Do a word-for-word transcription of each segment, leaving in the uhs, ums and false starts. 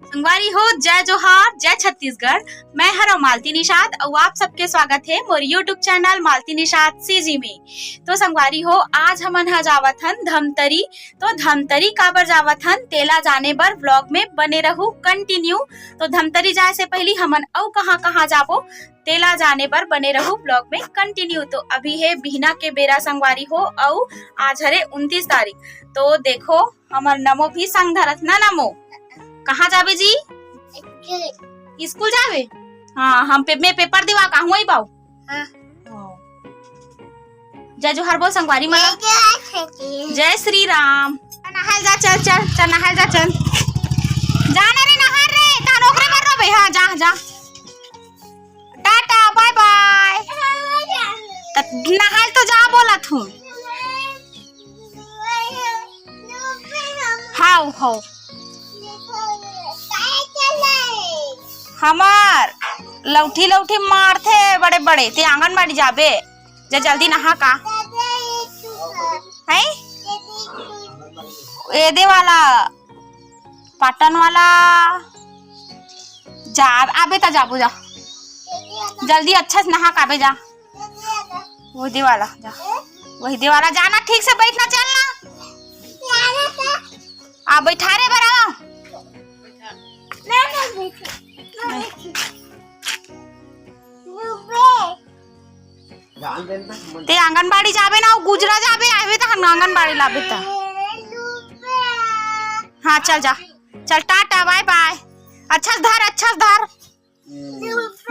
संगवारी हो, जय जोहार, जय छत्तीसगढ़। मैं हरव मालती निषाद अउ आप सबके स्वागत हे मोर YouTube channel Malti Nishad CG में। तो संगवारी हो, आज हमन ह जावत हन धमतरी। तो धमतरी काबर जावत हन, तेला जाने बर vlog में बने रहू continue। तो धमतरी जाए से पहिली हमन अउ कहाँ-कहाँ जाबो, तेला जाने बर बने रहू vlog में continue। तो अभी हे बिहना के बेरा संगवारी हो, अउ आज हरे उनतीस तारीख। तो देखो, हमर नमो भी संग धरत ना। नमो, कहाँ जाबे जी? स्कूल जाबे? हाँ, हम पे, मैं पेपर देवा कहूँ आई बाऊ। हाँ। जय जोहार बोल संगवारी मन। जय श्री राम। नहाल जा, चल चल चल, नहाल जा, चल। जा ना रे, नहाल रे, तहान ओकरे बर रोबे। हाँ, जा जा, टाटा, बाय बाय। त नहाल तो जा बोलत हूँ। हाव, हाव। हमर लौठी लौठी मारथे बड़े बड़े। ते आंगनबाड़ी जाबे, जा जल्दी नहा का। हैं? एदे वाला, पाटन वाला। जा, आबे त जाबो जा। जल्दी अच्छा से नहा का आबे जा। वही दे वाला जा, वही दे वाला जाना, ठीक से बैठना, चलना। आ बैठा रे बड़ा। ते आंगनबाड़ी जाबे ना, गुजरा जाबे, आबे त आंगनबाड़ी लाबे त। हाँ, चल जा, चल, टाटा, बाय बाय। अच्छा से धर, अच्छा से धर।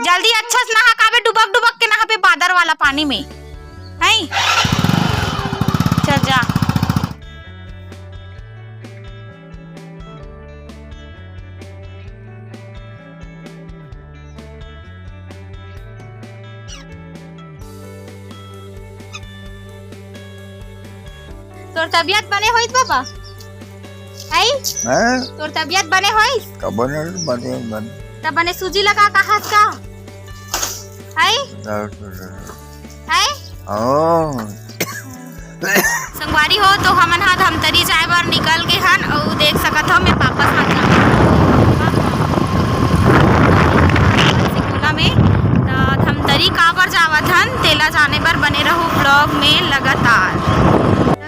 जल्दी अच्छा से नहा काबे, डुबक डुबक के नहाबे बादर वाला पानी में, हैं? चल जा। तोर तबियत बने होइस बाबा? आई? हैं? तोर तबियत बने होइस? का बने, बने, बने। त बने सूजी लगा का हाथ का? आई? दर्द, दर्द। आई? ओ। संगवारी हो, तो हमन हा धमतरी जाए बर निकल गे हन, अउ देख सकत हो, मैं पापा साथ सिकोला में। त धमतरी काबर जावत हन, तेला जाने बर बने रहू vlog में लगातार।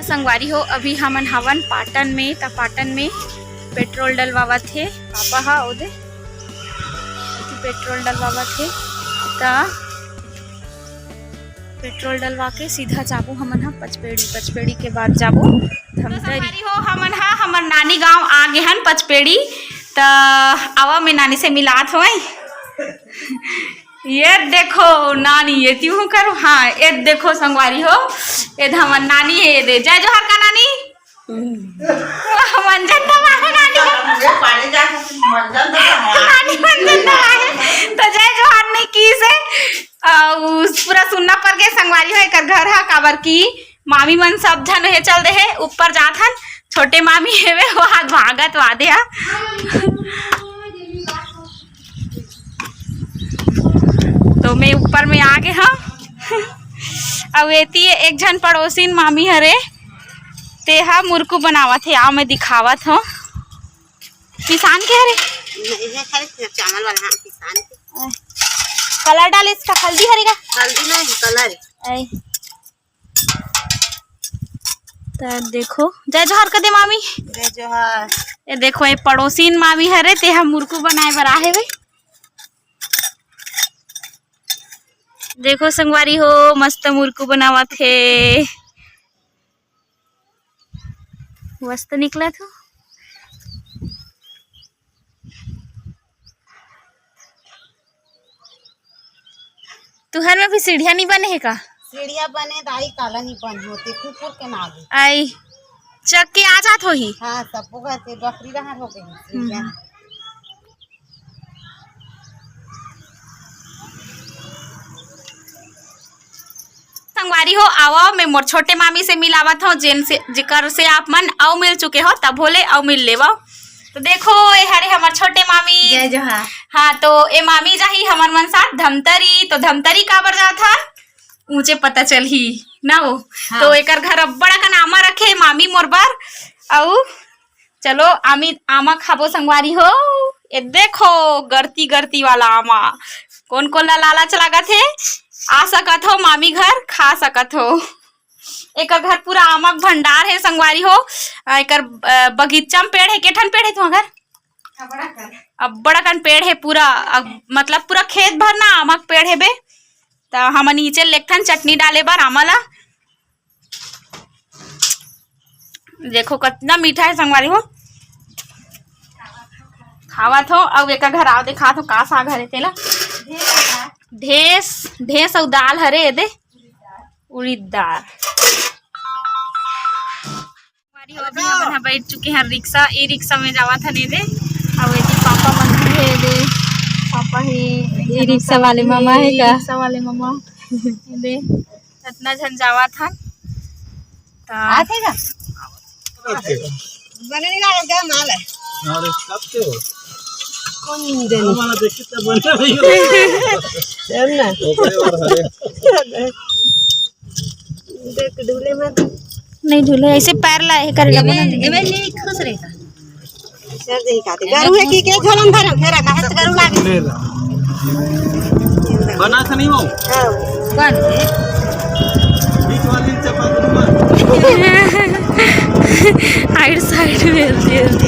संगवारी हो, अभी हमन हवन पाटन में, त पाटन में पेट्रोल डलवावत हे पापा हा, ओदे पेट्रोल डलवावत हे। त पेट्रोल डलवा के सीधा जाबो हमन हा पचपेड़ी, पचपेड़ी के बाद जाबो धमतरी। संगवारी हो, हमन हा हमर नानी गांव आ गे हन पचपेड़ी। त आवा, मैं नानी से मिलात हों। ये देखो नानी, ये तिहू करो। हाँ, ये देखो संगवारी हो, ये हमर नानी हे, ये दे। जय जोहार का नानी। मंजन दवा है नानी। ये पानी जा, मंजन दवा है। नानी मंजन दवा है। त जय जोहार नहीं की से, अ, उस पूरा सुन्ना पर के संगवारी हो, एकर घर हा, काबर की मामी मन सब झन हे चल दे हे, ऊपर जात हन, छोटे मामी हेवे, वो हाथ भागत वादे हा। तो मैं ऊपर में आ गे हा। अउ एती एक झन पड़ोसिन मामी हरे, तेहा मुरकू बनावत हे, आओ मैं दिखावत हों। पिसान के हरे? नहीं है, खाली चावल वाला, हाँ, पिसान के। कलर डाले इसका, हल्दी हरे का? हल्दी नहीं, कलर। ऐ। त देखो, जय जोहार कर दे मामी। जय जोहार। ये देखो, ये पड़ोसिन मामी हरे, तेहा मुरकू बनाए बर आहे वे। देखो संगवारी हो, मस्त मुरकू बनावत हे। मस्त निकलत हो। तुहर में भी सीढ़िया नहीं बने हे का? सीढ़िया बने दाई, काला नहीं बन होते, कुकुर के नागे। आई, चक के आ जात होही। हाँ, सबको घर के बकरी रहर हो गई, सीढ़िया। हम्म। संगवारी हो, आवा, मैं मोर छोटे मामी से मिलावत हों, जेन से, जेकर से आप मन अउ मिल चुके हो, तभो ले अउ मिल लेवा। तो देखो, ए हरे हमर छोटे मामी। जय जोहार। हाँ, तो ए मामी जाही हमर मन साथ धमतरी। तो धमतरी काबर जात हा, ऊंचे पता चलही ना वो। हाँ। तो एकर घर अब्बड़ अकन आमा रखे मामी मोर बर। अउ चलो, आमी, आमा खाबो संगवारी हो। ये देखो, गरती गरती वाला आमा। कोन कोन ला लालच लागत हे, आ सकत हो मामी घर, खा सकत हो। एकर घर पूरा आमा के भंडार हे संगवारी हो। अ, एकर, अ, बगीचा में पेड़ हे। के ठन पेड़ हे तुँहर घर? अब्बड़ अकन पेड़ हे पूरा, अ, मतलब पूरा खेत भर ना आमा के पेड़ हे बे। त हमन नीचे लेगथन चटनी डाले बर आमा ला। देखो कतना मीठा हे संगवारी हो। खावत हो, अउ एकर घर आव देखात हो का साग हरे तेला। ढेस, ढेस अउ दाल हरे एदे, उड़ीद दाल। संगवारी हो, अभी हमन ह बैठ चुके हैं रिक्शा, ई रिक्शा में जावत हन एदे, अउ एदे पापा मन भी हे एदे, पापा हे, ई रिक्शा वाले मामा हे का? रिक्शा वाले मामा एदे। अतना झन जावत हन। त आथे का? बने नहीं लागत का माल है। अरे, कब के हो? कौन दिन? हमारा देखी तो बने नहीं हो। चल ना। ओकरे और हरे। देख, ढूले मत। नहीं ढूले, ऐसे पैर ला, ये करे ला, एबे, बना नहीं। एबे, नहीं खुश रहेगा। सर जी का दे। गरु हे कि के झोलन भरम फेरा का हस्त गरु लागे। ले ला। बना था नहीं वो? हाँ। कौन है? बीच वाली चपा दूंगा। साइड, साइड में हल्दी, हल्दी।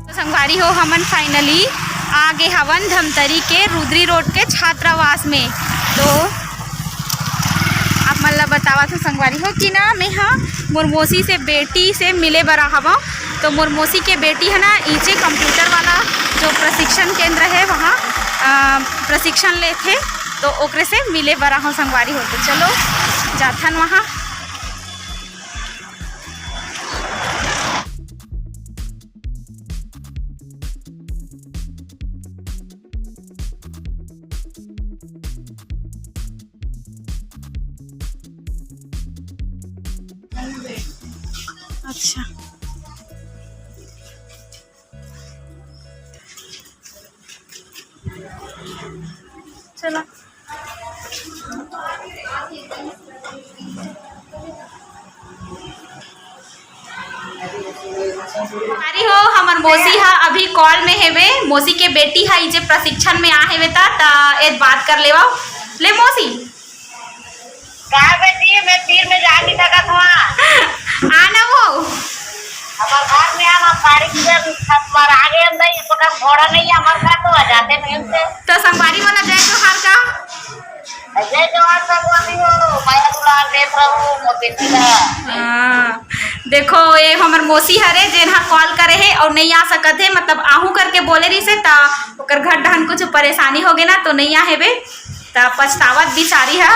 तो संगवारी हो, हमन finally आ गे हवन धमतरी के रुद्री रोड के छात्रावास में। तो आप मन ला बतावत हो संगवारी हो कि ना, मैं हा मोर मौसी से बेटी से मिले बर आहवं। तो मोर मौसी के बेटी है ना, इचे कंप्यूटर वाला जो प्रशिक्षण केंद्र है, वहाँ, अ, प्रशिक्षण लेथे, तो ओकरे से मिले बर आहवं संगवारी हो। तो चलो, जाथन वहाँ। अच्छा, चलो। अरे हो, हमर मौसी हा अभी कॉल में हेवे। मौसी के बेटी हा इजे प्रशिक्षण में आ हेवे, ता, ता ए बात कर लेवा। ले मौसी। का बेटी, मैं तीर में जा नहीं सकत हूँ। आना वो। हमार घर में आना, साड़ी के छत पर आ गए, नहीं, तो कम घोड़ा नहीं है, हमार घर तो आ जाते नहीं थे। तो संगवारी वाला जय जोहार का? जय जोहार संगवारी हो, माया दुलार देत रहू, मोर बेटी ला। हाँ, देखो, ये हमर मौसी हरे, जेन हा कॉल करे हे और नहीं आ सकत हे, मतलब आहू करके बोले रहिसे, ता ओकर घर डहन कुछ परेशानी हो गे ना, तो नहीं आ हेबे। त पछतावत बिचारी ह।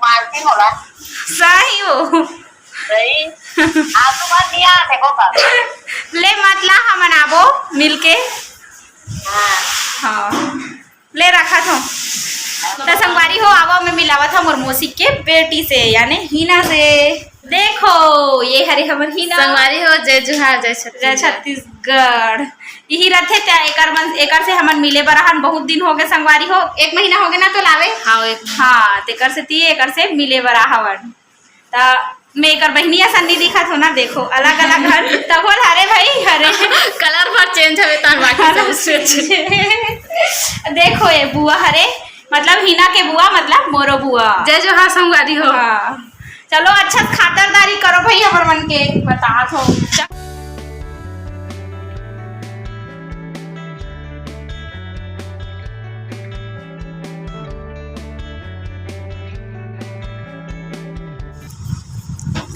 मारती मोला। सही हो। सही। आंसू भर दिया, देखो का। ले मत ला, हमन आबो मिलके। हाँ। हाँ। ले रखत हो। त संगवारी हो, आवा मैं मिलावत हूँ मोर मौसी के बेटी से, यानी हिना से। देखो, ये हरे हमर हिना। संगवारी हो, जय जोहार, जय जय छत्तीसगढ़। छत्तीसगढ़। यही रथे त एकर मन, एकर से हमन मिले बर आहन, बहुत दिन हो गए संगवारी हो, एक महीना हो गए ना तो लावे। हाँ, एक महीना। हाँ, तेकर से ती एकर से मिले बर आहवन। त मैं एकर बहिनी असन नहीं दिखत हो ना, देखो, अलग-अलग हन, तभो हरे भाई, हरे। Colour भर change हवे तार, बाकी सब same। देखो, ये बुआ हरे, मतलब हिना के बुआ, मतलब मोरो बुआ। जय जोहार संगवारी हो। हाँ। चलो, अच्छा खातरदारी करो भाई, हमर मन के बतात हो।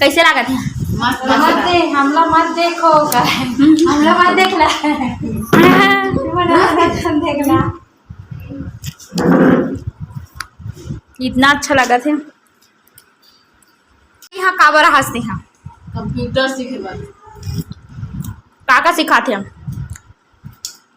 कैसे लागत हे? मस्त, मत मस्त। दे, हमला मत देखो का। हमला मत देख ला। देखना। इतना अच्छा लागत हे। यहाँ काबर हंसते हैं? Computer सीखे बर। का का सिखाते हैं?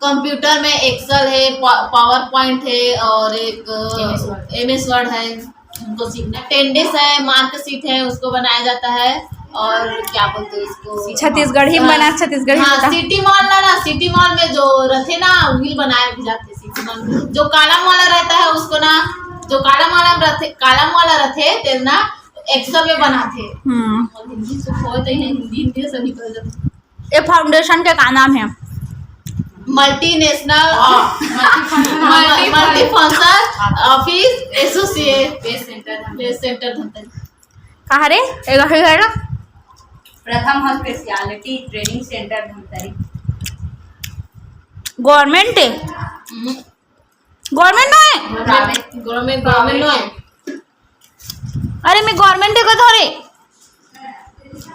Computer में Excel है, पा-, PowerPoint है और एक, अ, MS Word। MS Word है। उनको सीखना। अटेंडेंस है, मार्कशीट है, उसको बनाया जाता है। और क्या बोलते हैं उसको? छत्तीसगढ़ी में हाँ। बना, छत्तीसगढ़ी में हाँ, बता। सिटी मॉल ना, ना, सिटी मॉल में जो रथे ना, उही बनाए भी जाथे सिटी मॉल में। जो कॉलम वाला रहता है, उसको ना, जो कॉलम वाला रथे, कॉलम वाला रथे, तेल ना एक्सेल में बनाथे। हम्म। और हिंदी से खोए तो ही नहीं, हिंदी, हिंदी से निकल जाता। ये फाउंडेशन के का नाम है? मल्टीनेशनल, हाँ। Multifunctional office associate. Base centre Dhamtari. Base centre Dhamtari. कहाँ रे? एगो है ना? प्रथम speciality training centre Dhamtari. Government है? हम्म। गवर्नमेंट नो है? गवर्नमेंट, गवर्नमेंट, गवर्नमेंट नो है। अरे, मैं गवर्नमेंट के कथों रे।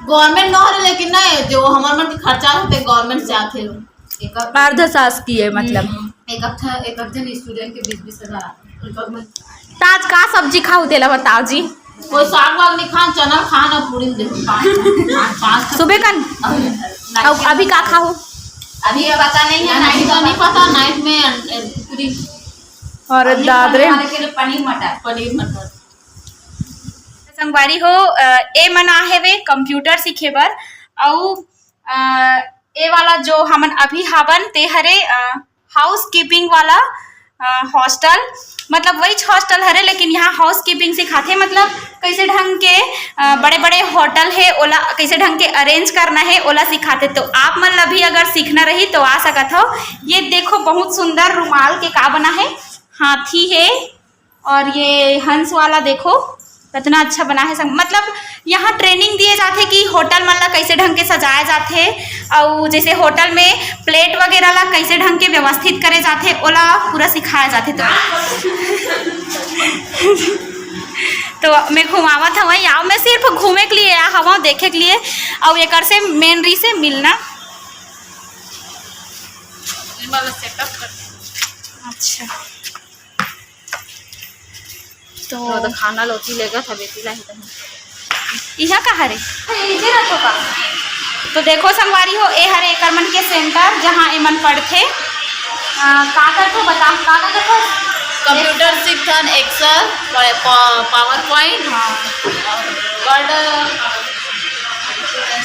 गवर्नमेंट नो हरे, लेकिन नहीं, जो हमर मन के खर्चा होथे, गवर्नमेंट से आथे। एक अर्ध शासकीय, मतलब। हम्म। एक अक्ष-, एक अर्जन स्टूडेंट के बीस बीस हजार। त आज का सब्जी खाहू, तेला बताव जी। कोई साग वाग नहीं खान, चना खान और पूरी दे। पाँच, पाँच, पाँच। सुबह कन? अभी, अउ अभी का खाहू? अभी ये पता नहीं है, नाइट तो नहीं पता, नाइट में, अ, पूरी। और अभी दादरे? खाने के लिए पनीर मटर। पनीर मटर। संगवारी हो, अ, ए मन आ हेवे कंप्यूटर सीखे बर, अउ, अ, ए वाला जो हमन अभी हावन, ते हरे, अ, हाउसकीपिंग वाला, अ, हॉस्टल, मतलब वहीच हॉस्टल हरे, लेकिन यहाँ हाउसकीपिंग सिखाथे, मतलब कैसे ढंग के, अ, बड़े-बड़े होटल हे, ओला कैसे ढंग के अरेंज करना हे, ओला सिखाथे। तो आप मन ला भी अगर सीखना रही, तो आ सकत हो। ये देखो, बहुत सुंदर रुमाल के का बना हे, हाथी हे, और ये हंस वाला देखो, कितना अच्छा बना है सब। मतलब, यहाँ ट्रेनिंग दिए जाथे कि होटल मन ला कैसे ढंग के सजाया जाथे, अउ जैसे होटल में प्लेट वगैरह ला कैसे ढंग के व्यवस्थित करे जाथे, ओला पूरा सिखाया जाथे। तो, तो मैं घुमावत हवं, आओ, मैं सिर्फ घूमे के लिए आ हवं, देखे के लिए, अउ एकर से मेनरी से मिलना। अच्छा। तो तो खाना लोटी लेगत हवे, तिला ही तहन। इहाँ का हरे? इधर रखो का? तो देखो संगवारी हो, ए हरे एकर मन के सेंटर, जहाँ ए मन पढ़थे। अ, का करथो बता, का का करथो? कंप्यूटर सीखथन, एक्सेल, प-, प-, पावर पॉइंट, हाँ। वर्ड।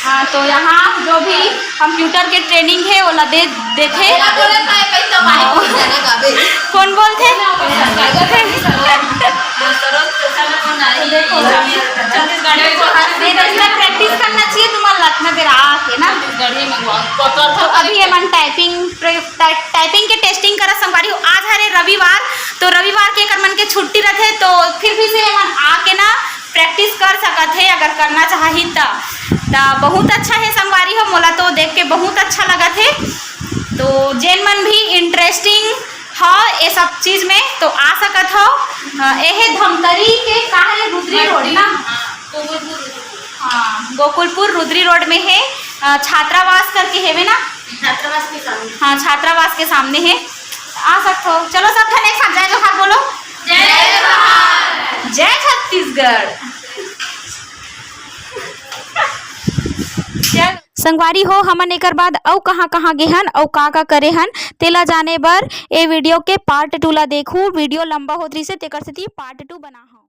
हाँ, तो यहाँ जो भी कंप्यूटर के ट्रेनिंग हे, ओला दे, देथे। बोला, बोला, काय, काय तो बाहर हाँ। जाने का बे। कौन बोलथे? हाँ, सरोज, तो सब लोग ना ही छत्तीसगढ़ में। हाँ, ये तो इसमें प्रैक्टिस करना चाहिए, तुम्हारा लखनऊ में रहा के ना। छत्तीसगढ़ी में हुआ। तो अभी ये मन टाइपिंग प्र-, टाइ-, टाइपिंग के टेस्टिंग करा संगवारी हो। आज हरे रविवार, तो रविवार के एकर मन के छुट्टी रथे, तो फिर भी से ये मन आके ना प्रैक्टिस कर सकत हे, अगर करना चाही त। त बहुत अच्छा हे संगवारी हो, मोला तो देख के बहुत अच्छा लगत हे। तो जेन मन भी इंटरेस्टिंग ह ए सब चीज में, तो आ सकत हो। अ, ए हे धमतरी के का हे, रुद्री रोड ना? हाँ, गोकुलपुर रुद्री रोड। हाँ, गोकुलपुर रुद्री रोड में हे। अ, छात्रावास करके हेवे ना? छात्रावास के सामने। हाँ, छात्रावास के सामने हे, आ सकत हो। चलो सब झन एक साथ जय जोहार बोलो। जय जोहार। जय छत्तीसगढ़। जय संगवारी हो, हमन एकर बाद अउ कहाँ-कहाँ गे हन अउ का-का करे हन, तेला जाने बर ए वीडियो के पार्ट टू ला देखू। वीडियो लंबा होत रहिसे, तेकर सेती पार्ट टू बना हव।